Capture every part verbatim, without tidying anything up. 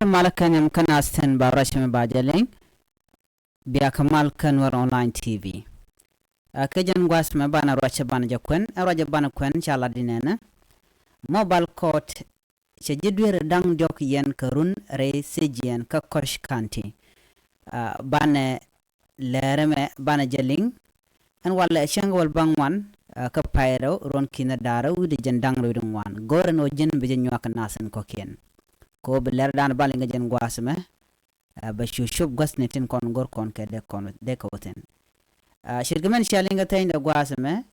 Malä kɛn yɛm kä naath tin ba ruac mi ba jɛ liŋ. Bia kä mal kä Nuɛr Online T V. Ɛ kɛ jɛn gua̱a̱th mɛ banɛ ruacɛ banɛ jɛ kuɛn, ɛ ruacɛ banɛ kuɛn ca lat di nɛnɛ. Mobile court cɛ ji̱ dueeri da̱ŋ diɔ̱k yɛn kɛ run rɛy thiec yɛn kä Koch County. Banɛ lɛɛrɛ mɛ banɛ jɛ liŋ. Ɛn walɛ cäŋ wäl bäŋuan kä pay rɛw ruɔ̱n ki̱n da̱rä wi̱cdɛ jɛn da̱ŋ rɛw wi̱cdɛ ŋuan. Go̱rɛ ni ɣöö ji̱n bi jɛ nyuak kɛ nath in kɔ̱kiɛn. Kɛ ɣöö bi lɛr dan ba liŋ kɛ jɛn gua̱a̱th mɛ. Bɛ cu cop gua̱thni tin kɔn go̱r kɔn kɛ dee kɔn dee kɛ wä thi̱n. Ce̱tkɛ mɛn cia liŋ kɛ thɛny dee gua̱a̱th mɛ.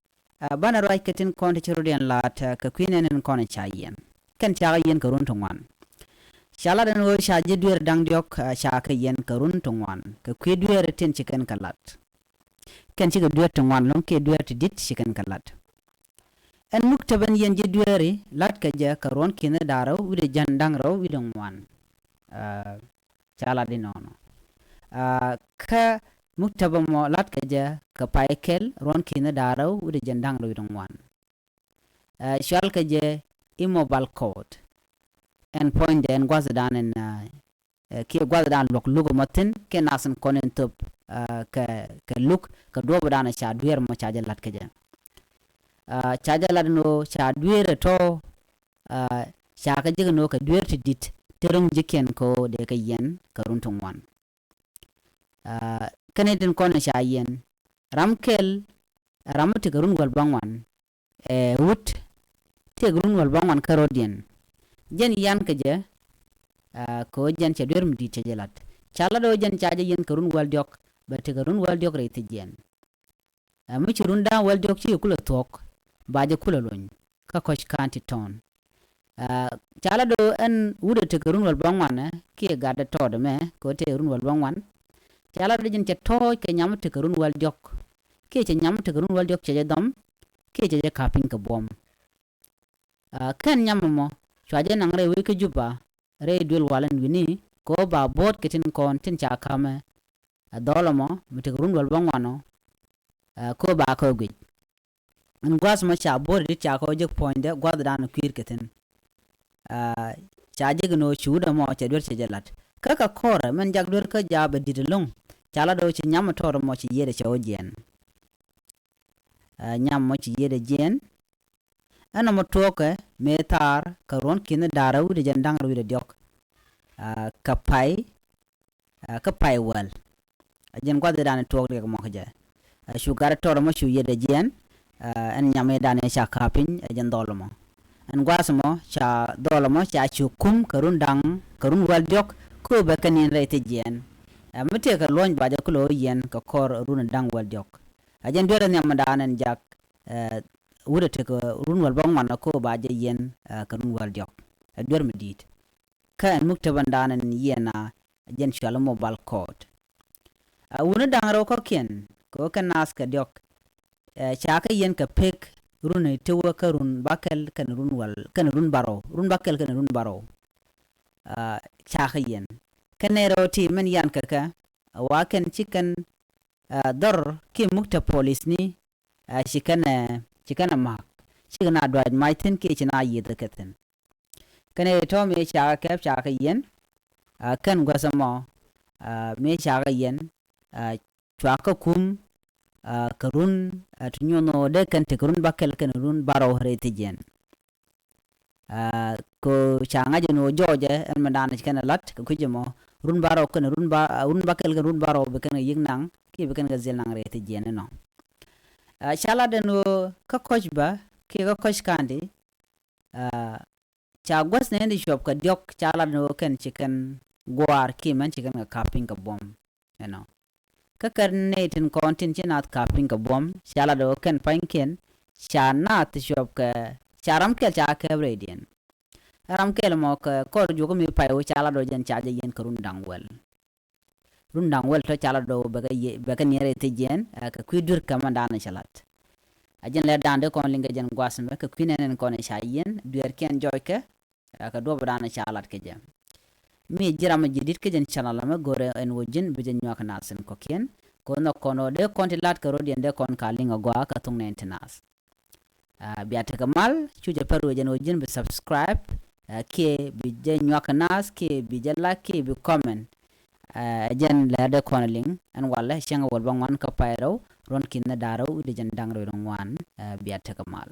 Banɛ ruac kɛ tin kɔn ti ci rot yɛn la̱t kɛ kui̱ nɛn in kɔn ca yɛn. Kɛn cakɛ yɛn kɛ run ti ŋuan. Ca lat ɛn ɣöö ca ji̱ dueeri da̱ŋ diɔ̱k ca kɛ yɛn kɛ run ti ŋuan kɛ kui̱ dueeri tin ci kɛn kɛ lat. Kɛn cikɛ dueer ti ŋuan lo̱ŋ kiɛ dueer ti di̱t ci kɛn kɛ lat. Ɛn muktäbä in yɛn ji̱ dueeri la̱tkɛ jɛ kɛ ruɔ̱n ki̱n da̱rä wi̱cdɛ jɛn da̱ŋ rɛw wi̱cdɛ ŋuan. Ca lat di nɔnɔ. Kä muktäbä mɔ la̱tkɛ jɛ kɛ pay kɛl ruɔ̱n ki̱n da̱rä wi̱cdɛ jɛn da̱ŋ rɛw wi̱cdɛ ŋuan. Cual kɛ jɛ i̱ mobile court. Ɛn puɔ̱nydɛ ɛn gua̱thdan ɛn kiɛ gua̱thdan luɔ̱k luk ɛmɔ thi̱n kiɛ nath in kɔn in thöp kɛ kɛ luk kɛ duɔ̱ɔ̱pdan ca dueer mɔ ca jɛ la̱t kɛ jɛ. Ca jɛ lat ni ɣöö ca dueer ɛ tɔ̱. Ca kɛ jek ni ɣöö kɛ dueer ti di̱t ti ro̱ŋ ji̱kiɛn kɛ ɣöö dee kɛ yɛn kɛ run ti ŋuan. Kɛn i̱ tin kɔn ca yɛn ram kɛl ram mi tekɛ run wäl bäŋuan. Ɛ wut tekɛ run wäl bäŋuan kä rɔ̱diɛn. Jɛn yan kɛ jɛ kɛ ɣöö jɛn cɛ dueer mi di̱t cɛ jɛ lat. Ca lat ɣöö jɛn ca jɛ yɛn kɛ run wäl diɔ̱k bɛ tekɛ run wäl diɔ̱k rɛy thi̱c yɛn. Ɛ mi ci run da̱ŋ wäl diɔ̱k cikɛ kulɛ thuɔ̱k ba jɛ kulɛ luny kä Koch County tɔ̱ɔ̱n. Ca lat ɣöö ɛn wut ɛ tekɛ run wäl bäŋuan kiɛ gat ɛ tɔɔt ɛmɛ kɛ ɣöö tekɛ run wäl bäŋuan. Ca lat ɣöö jɛn cɛ tɔ̱ɔ̱c kɛ nyam tekɛ run wäl diɔ̱k kiɛ cɛ nyam tekɛ run wäl diɔ̱k cɛ jɛ dhɔm kiɛ cɛ jɛ ka̱p piny kɛ buɔ̱m. Kɛn nyam ɛmɔ cua jɛ naŋ rɛy wec kä Juba rɛy duël wal ɛn wi̱ni kɛ ɣöö ba buɔ̱ɔ̱t kɛ tin kɔn tin ca ka̱mɛ. Ɛ dhɔl ɛmɔ mi tekɛ run wäl bäŋuan ɔ kɛ ɣöö ba kɛ guic. Ɛn gua̱th mɔ ca bo̱o̱ri dit ca kɔ jek puɔ̱nydɛ gua̱thdan kui̱r kɛ thi̱n. Ca jek ni ɣöö cuut ɛmɔ cɛ duer cɛ jɛ la̱t kä kɛ kɔrɛ mɛn jak duer kä jaap ɛ di̱t ɛlɔ̱ŋ. Ca la̱t ɣöö ci nyam ɛ tɔɔt ɛmɔ ci yiëëdɛ cɛ ɣöö jiɛɛn. Nyam mɔ ci yiëëdɛ jiɛɛn. Ɛn ɛmɔ tuɔɔkɛ mëë thaar kɛ ruɔ̱n ki̱n da̱rä wi̱cdɛ jɛn da̱ŋ rɛw wi̱cdɛ diɔ̱k. Kɛ pay kä pay wäl. A jɛn gua̱thdan tuɔɔk riɛk mɔ kä jɛ. Cu gat tɔr mɔ cu yet a jiɛn. Ɛn nyam i̱ dan i̱ ca ka̱p piny a jɛn dhɔl mɔ. Ɛn gua̱th mɔ ca dhɔl mɔ ca cu kum kɛ run da̱ŋ kɛ run wäl diɔ̱k. Kɛ bɛ kɛ nin rɛy thi̱c jiɛn. Mi tëëkɛ luɔ̱ny ba jɛ kulɛ ɣöö yɛn kɛ kɔr run da̱ŋ wäl diɔ̱k. A jɛn duer a nhiam dan ɛn jak wut a tekɛ run wäl bäŋuan kɛ ba jɛ yɛn kɛ run wäl diɔ̱k. A duer mi di̱i̱t. Kä ɛn muktäbädan ɛn yiɛn a jɛn cual mobile court. A wuni da̱ŋ rɛw kɔ̱kiɛn kɛ ɣöö kɛ naath kɛ diɔ̱k. Ca kɛ yɛn kɛ pek runi ti wä kä run bakɛl kɛn run wäl kɛn run barɔw run bakɛl kɛn run barɔw. Ca kɛ yɛn kɛn nɛy rɛw ti mɛn yan kɛ kɛ wa kɛn ci kɛn dhɔr ki muktä polisni. Ci kɛn ci kɛn a ma̱a̱k cikɛ na duac mac thi̱n kiɛ ci na yieth kɛ thi̱n. Kɛn ɛ tɔ̱ mëë cakɛ kɛp cakɛ yɛn. Kɛn guäth ɛmɔ mëë cakɛ yɛn. Cuakɛ kum kɛ run ti nyuɔ̱n ɣöö dee kɛn tekɛ run bakɛl kɛn run barɔw rɛy thi̱c yɛn. Kɛ ca ŋa̱c ɛn ɣöö jɔɔcɛ ɛn mɛ da̱a̱n ci kɛn ɛ la̱t kɛ kui̱c ɛmɔ run barɔw kɛn run ba run bakɛl kɛn run barɔw bi kɛn kɛ yi̱k naŋ kiɛ bi kɛn kɛ dhil naŋ rɛy thi̱c yɛn ɛnɔ. Ca lat ɛn ɣöö kä kɔc bä kiɛ kä kɔc ka̱nti. Ca guäth nɛn ti cuɔp kɛ diɔ̱k ca lat ni ɣöö kɛn ci kɛn gua̱a̱r kiɛ mɛn ci kɛn kɛ ka̱p piny kɛ buɔ̱m. Ɛnɔ kä kɛr nɛy tin kɔn tin ci naath ka̱p piny kɛ buɔ̱m ca lat ɣöö kɛn pa̱nykiɛn. Ca naath ti cuɔp kɛ ca ram kɛl ca kɛp rɛydiɛn. Ram kɛl mɔ kɛ kɔr juɔk mi pay ɣöö ca lat ɣöö jɛn ca jɛ yɛn kɛ run da̱ŋ wäl. Run da̱ŋ wäl tɔ ca lat ɣöö bɛ kɛ niɛɛr ɛ thiec jiɛn kɛ kui̱ duer kɛ mɛn da̱a̱n cɛ lat. A jɛn lɛ da̱a̱n dee kɔn liŋ kɛ jɛn gua̱th mɛ kɛ kui̱ nɛn ɛn kɔn ca yiɛn dueerkiɛn jɔɔckɛ. Kɛ duɔ̱p da̱a̱n ca lat kɛ jɛ. Mi ji̱ ram ji̱ di̱t kä jɛn channel mɛ go̱rɛ ɛn wä ji̱n bi jɛ nyuak nath in kɔ̱kiɛn. Kɛ ɣöö nhɔk kɔn ɣöö dee kɔn ti lat kɛ rɔ̱diɛn dee kɔn ka liŋ agɔaa kɛ thuŋ nɛn ti nath. Bia tekɛ mal cu jɛ pär wee jɛn wä ji̱n bi subscribe. Kiɛ bi jɛ nyuak kɛ naath kiɛ bi jɛ like kiɛ bi comment. Ɛ jɛn lɛr dee kɔn liŋ ɛn walɛ cieŋ wäl bäŋuan kä pay rɛw ruɔ̱n ki̱n ni da̱ŋ rɛw wi̱cdɛ jiɛn da̱ŋ rɛw wi̱cdɛ ŋuan. Bia tekɛ mal.